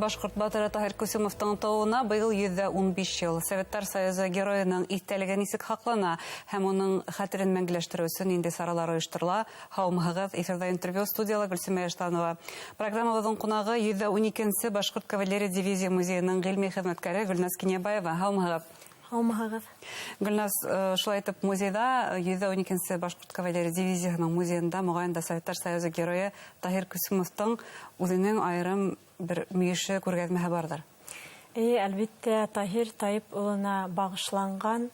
Башҡорт батыры Таһир Күсемовтың тыуыуына быйыл 115 йыл. Советтар Союзы геройының иҫтәлеге нисек һаҡлана һәм уның хәтерен мәңгеләштереү өсөн ниндәй саралар ойошторола? Һаумыһығыҙ! Эфирҙа интервью, студияла Гөлсимә Яштанова. Программабыҙҙың ҡунағы 112-нсе башҡорт кавалерия дивизия музейының ғилми хеҙмәткәре Гөлназ Кинйәбаева. Һаумыһығыҙ! Һаумыһығыҙ! Гөлназ, шулай итеп, музейҙа, 112-нсе башҡорт кавалерия дивизияһының музейында, моғайын да, Советтар Союзы геройы Таһир Күсемовтың үҙенең айырым бер мөйөшө, күргәҙмәһе барҙыр. Эйе, әлбиттә, Таһир Тайып улына бағышланған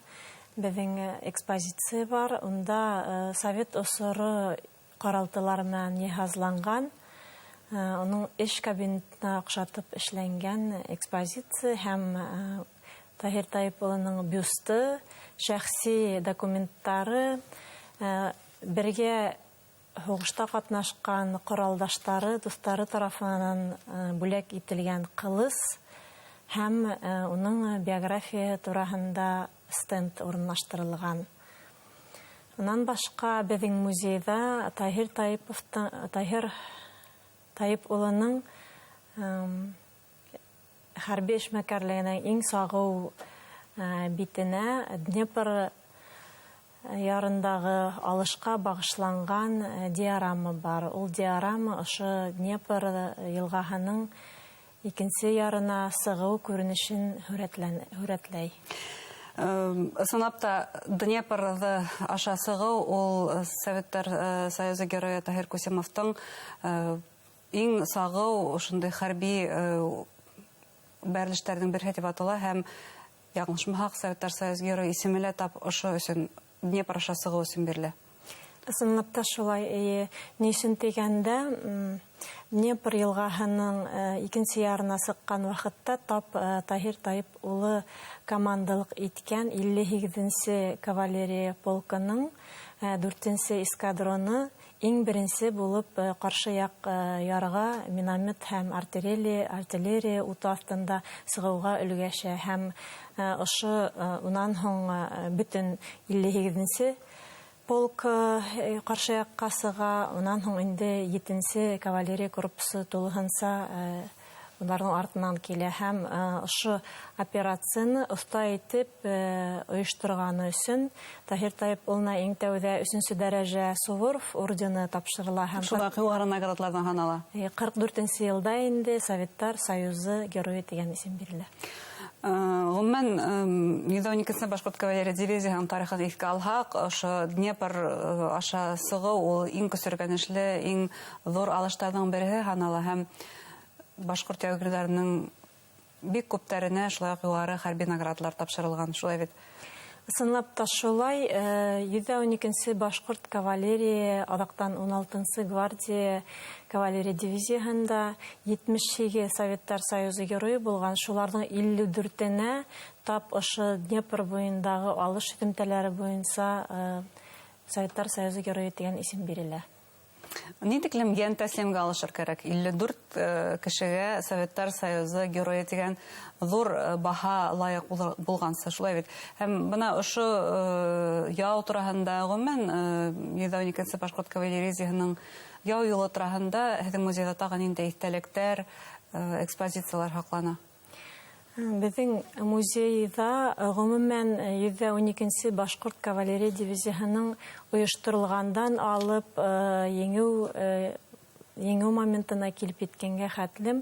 беҙҙең экспозиция бар. Унда совет осоро ҡаралтылары менән йыһазланған, уның эш кабинетына оҡшатып эшләнгән экспозиция һәм Таһир Тайып улының бюсты, шәхси документтары, бергә һуғышта ҡатнашҡан ҡоралдаштары, дуҫтары тарафынан бүләк ителгән ҡылыс һәм уның биографияһы тураһында стенд урынлаштырылған. Унан башҡа беҙҙең музейҙа Таһир Тайыповтың, Таһир Тайып улының хәрби эшмәкәрлегенең иң сағыу битенә, Днепр ярындағы алышҡа бағышланған диорама бар. Ул диорама ошо Днепр йылғаһының икенсе ярына сығыу күренешен һүрәтләй. Ысынлап та, Днепрҙы аша сығыу ул Советтар Союзы геройы Таһир Күсемовтың иң сағыу ошондай хәрби бәрелештәрҙең береһе тип атала, һәм яңылышмаһаҡ, Советтар Союзы геройы исеме лә тап ошо өсөн, Днепр аша сығыу өсөн бирелә. Ысынлап та шулай, эйе. Ни өсөн тигәндә, Днепр йылғаһының икенсе ярына сыҡҡан ваҡытта тап Таһир Тайып улы командалыҡ иткән 58-нсе кавалерия полкының 4-нсе эскадроны иң беренсе булып ҡаршы яҡ ярға миномет һәм артиллерия уты аҫтында сығыуға өлгәшә, һәм ошо унан һуң бөтөн 58-нсе полк ҡаршы яҡҡа сыға, унан һуң инде 7-нсе кавалерия корпусы тулыһынса уларҙың артынан килә, һәм ошо операцияны оҫта итеп ойошторғаны өсөн Таһир Тайып улына иң тәүҙә 3-нсе дәрәжә Суворов ордены тапшырыла һәм шулай уҡ юғары наградаларҙан һанала. 44-нсе йылда инде Советтар Союзы геройы тигән исем бирелә. Ғөмүмән, 112-нсе башҡорт кавалерия дивизияһының тарихын иҫкә алһаҡ, ошо Днепр аша сығыу ул иң көсөргәнешле, иң ҙур алыштарҙың береһе һанала, һәм башҡорт яугирҙәренең бик күптәренә шулай уҡ юғары хәрби наградалар тапшырылған, шулай бит? Ысынлап та шулай, 112-нсе башҡорт кавалерия, аҙаҡтан 16-нсы гвардия кавалерия дивизияһында 78 Советтар Союзы геройы булған, шуларҙың 54-енә тап ошо Днепр буйындағы алыш һөҙөмтәләре буйынса Советтар Союзы геройы тигән исем бирелә. Ни тиклем йән тәслимгә алышыр кәрәк? 54 кешегә Советтар Союзы геройы тигән ҙур баһа лайыҡ булғанса, шулай бит. Һәм бына ошо яу тураһында, ғөмүмән, 112-нсе башҡорт кавалерия дивизияһының яу юлы тураһында һеҙҙең музейҙа тағы ниндәй иҫтәлектәр, экспозициялар һаҡлана? Беҙҙең музейҙа ғөмүмән 112-нсе башҡорт кавалерия дивизияһының ойошторолғандан алып еңеү моментына килеп еткәнгә хәтлем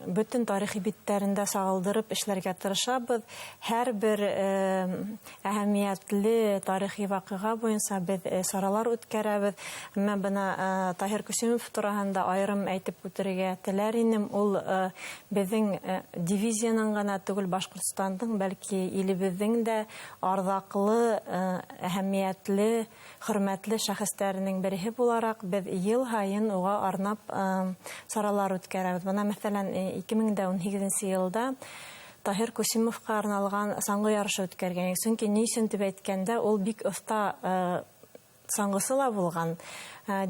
бөтөн тарихи биттәрендә сағылдырып эшләргә тырышабыҙ. Һәр бер әһәмиәтле тарихи ваҡиға буйынса беҙ саралар үткәрәбеҙ. Әммә бына Таһир Күсемов тураһында айырым әйтеп үтергә теләр инем. Ул беҙҙең дивизияның ғына түгел, Башҡортостандың, бәлки илебеҙҙең дә арҙаҡлы, әһәмиәтле, хөрмәтле шәхестәренең береһе булараҡ беҙ йыл һайын уға арнап саралар үткәрәбеҙ. Бына, мәҫәлән, 2018 йылда Таһир Күсемовҡа арналған саңғы ярышы үткәргән. Сөнки ни өсөн тип әйткәндә, ул бик оҫта саңғысы ла булған.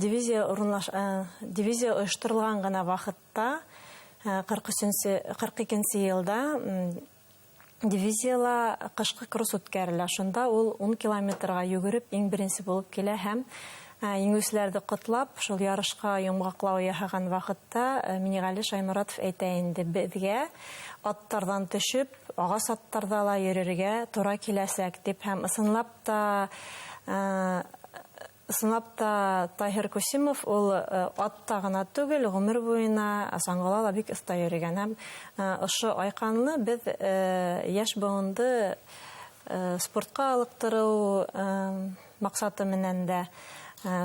Дивизия ойошторолған ғына ваҡытта, 42-нсе йылда дивизияла ҡышҡы кросс үткәрелә. Шунда ул 10 километрға йүгереп иң беренсе булып килә һәм Еңеүселәрҙе ҡотлап, шул ярышҡа йомғаҡлау яһаған ваҡытта Миниғәле Шайморатов әйтә инде, беҙгә аттарҙан төшөп, ағас аттарҙа ла йөрөргә тура киләсәк тип. Һәм ысынлап та Таһир Күсимов ул атта ғына түгел, ғүмер буйына саңғыла ла бик оҫта йөрөгән. Һәм ошо айҡанлы беҙ йәш быуынды спортҡа алыҡтырыу маҡсаты менән дә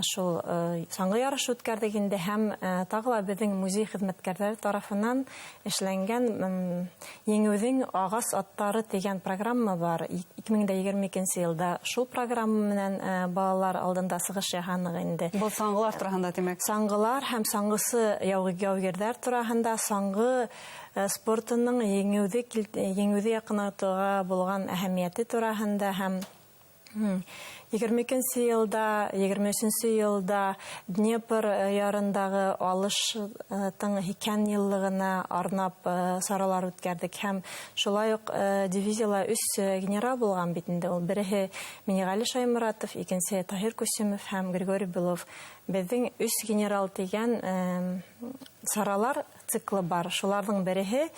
шул саңғы ярышы үткәрҙек инде. Һәм тағы ла беҙҙең музей хеҙмәткәрҙәре тарафынан эшләнгән Еңеүҙең ағас аттары тигән программа бар. 2022 йылда шул программа менән балалар алдында сығыш яһаныҡ инде. Был саңғылар тураһында, тимәк? Саңғылар һәм саңғысы яугирҙәр тураһында, саңғы спортының еңеүҙе яҡынайтыуға булған әһәмиәте тураһында. Һәм 22-нсе йылда, 23-нсе йылда Днепр ярындағы алыштың 80 йыллығына арнап саралар үткәрҙек. Һәм шулай уҡ дивизияла 3 генерал булған бит инде. Ул береһе Миниғәле Шайморатов, икенсеһе Таһир Күсимов һәм Григорий Белов. Беҙҙең 3 генерал тигән саралар циклы бар. Шуларҙың береһе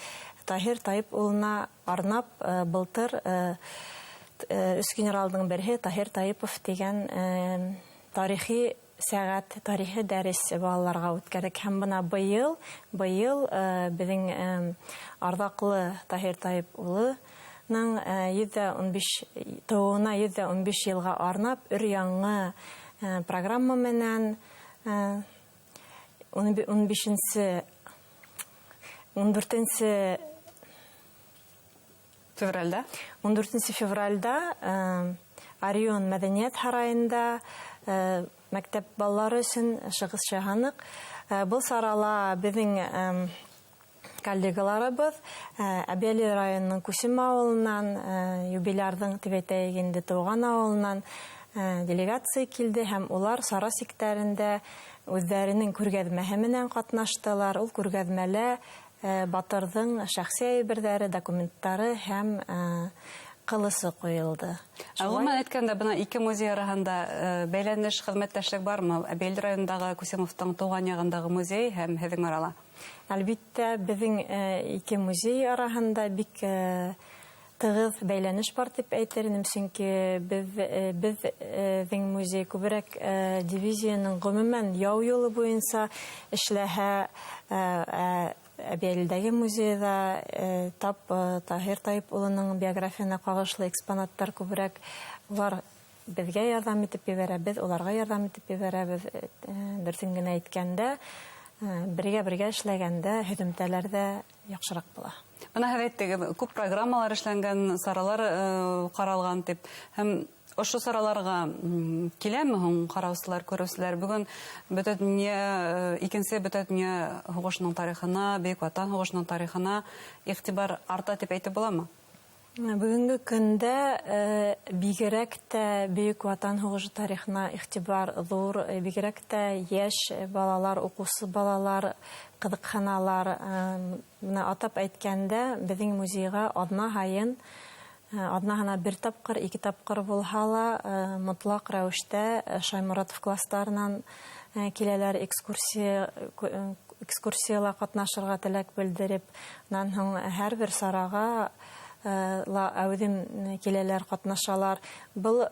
Таһир Тайып улына арнап былтыр өс генералдың береһе Таһир Тайыпов тигән тарихи сәғәт, тарихи дәрес балаларға үткәрҙек. Һәм бына быйыл беҙҙең арҙаҡлы Таһир Тайып улының 115 тыуыуына 115 йылға арнап өр-яңы программа менән 14 февральдә? 14 февральдә Орион мәҙәниәт һарайында мәктәп балалары өсөн сығыш яһаныҡ. Был сарала беҙҙең коллегаларыбыҙ Әбйәлил районының Күсем ауылынан, юбилярҙың тип әйтәйек инде, тыуған ауылынан делегация килде, һәм улар сара сиктәрендә үҙҙәренең күргәҙмәһе менән ҡатнаштылар. Ул күргәҙмәлә батырҙың шәхси әйберҙәре, документтары һәм ҡылысы ҡуйылды. Ғөмүмән әйткәндә, бына ике музей араһында бәйләнеш, хеҙмәттәшлек бармы? Әбйәлил районындағы Күсимовтың тыуған яғындағы музей һәм һеҙҙең арала? Әлбиттә, беҙҙең ике музей араһында бик тығыҙ бәйләнеш бар тип әйтер инем, сөнки беҙҙең музей күберәк дивизияның ғөмүмән яу юлы буйынса эшләһә, Әбйәлилдәге музейҙа тап Таһир Тайып улының биографияһына ҡағышлы экспонаттар күберәк. Улар беҙгә ярҙам итеп ебәрә, беҙ уларға ярҙам итеп ебәрәбеҙ. Дөрөҫөн генә әйткәндә, бергә-бергә эшләгәндә һөҙөмтәләр ҙә яҡшыраҡ була. Бына һеҙ әйттегеҙ, күп программалар эшләнгән, саралар ҡаралған тип. Һәм ошо сараларға киләме һуң ҡараусылар, күреүселәр? Бөгөн бөтә донъя, икенсе бөтә донъя һуғышының тарихына, Бөйөк Ватан һуғышының тарихына иғтибар арта тип әйтеп буламы? Бөгөнгө көндә бигерәк тә Бөйөк Ватан һуғышы тарихына иғтибар ҙур, бигерәк тә йәш балалар, уҡыусы балалар, ҡыҙыҡһыналар. Бына атап әйткәндә, беҙҙең музейға аҙна һайын, аҙнаһына бер тапҡыр, ике тапҡыр булһа ла, мотлаҡ рәүештә Шайморатов кластарынан киләләр, экскурсияла ҡатнашырға теләк белдереп, унан һуң һәр бер сараға ла әүҙем киләләр, ҡатнашалар. Был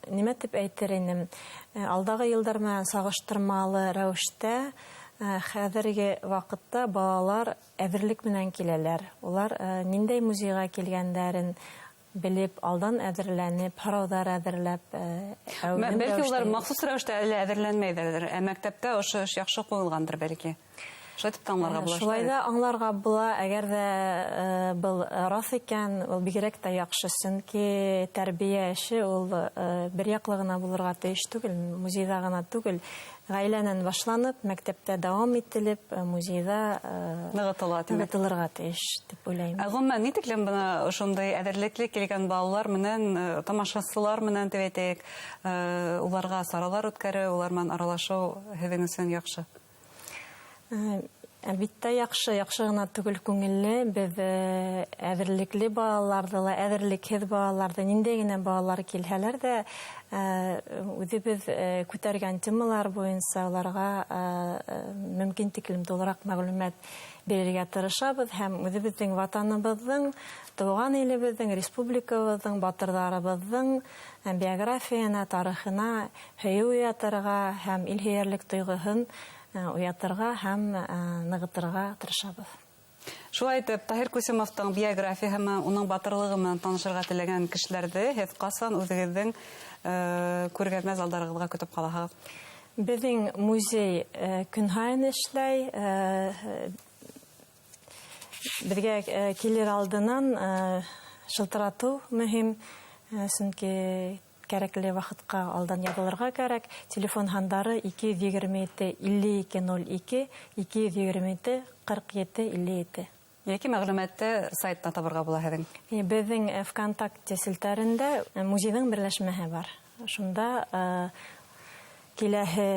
нимә тип әйтер инем, алдағы йылдар менән сағыштырмалы рәүештә хәҙерге ваҡытта балалар әҙерлек менән киләләр. Улар ниндәй музейға килгәндәрен белеп, алдан әҙерләнеп, һорауҙар әҙерләп. Бәлки улар махсус рәүештә әле әҙерләнмәйҙәрҙер, ә мәктәптә ошо эш яҡшы ҡуйылғандыр бәлки. Шулай тип тә аңларға була. Шулай ҙа аңларға була, әгәр ҙә был раҫ икән, ул бигерәк тә яҡшы, сөнки тәрбиә эше ул бер яҡлы ғына булырға тейеш түгел, музейҙа ғына түгел, ғаиләнән башланып, мәктәптә дауам ителеп, музейҙа нығытылырға тейеш тип уйлайым. Ә ғөмүмән, ни тиклем бына ошондай әҙерлекле килгән балалар менән, тамашасылар менән тип әйтәйек, уларға саралар үткәреү, улар менән аралашыу һеҙҙең өсөн яҡшы? Әлбиттә, яҡшы, яҡшы ғына түгел, күңелле. Беҙ әҙерлекле балаларҙы ла, әҙерлекһеҙ балаларҙы, ниндәй генә балалар килһәләр ҙә, үҙебеҙ күтәргән темалар буйынса уларға мөмкин тиклем тулыраҡ мәғлүмәт бирергә тырышабыҙ һәм үҙебеҙҙең ватаныбыҙҙың, тыуған илебеҙҙең, республикабыҙҙың, батырҙарыбыҙҙың биографияһына, тарихына һөйөү уятырға һәм илһөйәрлек тойғоһон уятырға һәм нығытырға тырышабыҙ. Шулай итеп, Таһир Күсемовтың биографияһы менән, уның батырлығы менән танышырға теләгән кешеләрҙе һеҙ ҡасан үҙегеҙҙең күргәҙмә залдарығыҙға көтөп ҡалаһығыҙ? Беҙҙең музей көн һайын эшләй. Беҙгә килер алдынан шылтыратыу мөһим, сөнки кәрәкле ваҡытҡа алдан яҙылырға кәрәк. Телефон һандары 227 52 02, 227 47 57. Йәки мәғлүмәтте сайттан табырға була һеҙҙең? Беҙҙең ВКонтакте селтәрендә музейҙың берләшмәһе бар. Шунда киләһе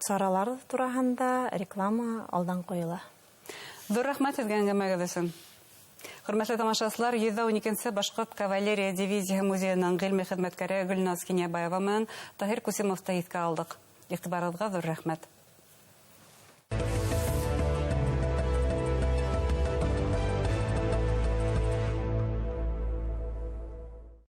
саралар тураһында реклама алдан ҡуйыла. Ҙур рәхмәт һеҙгә әңгәмәгеҙ өсөн. Хөрмәтле тамашасылар, 112-нсе Башҡорт кавалерия дивизияһы музейының ғилми хеҙмәткәре Гөлназ Кинйәбаева менән Таһир Күсемовты иҫкә алдыҡ. Иғтибарығыҙға ҙур рәхмәт.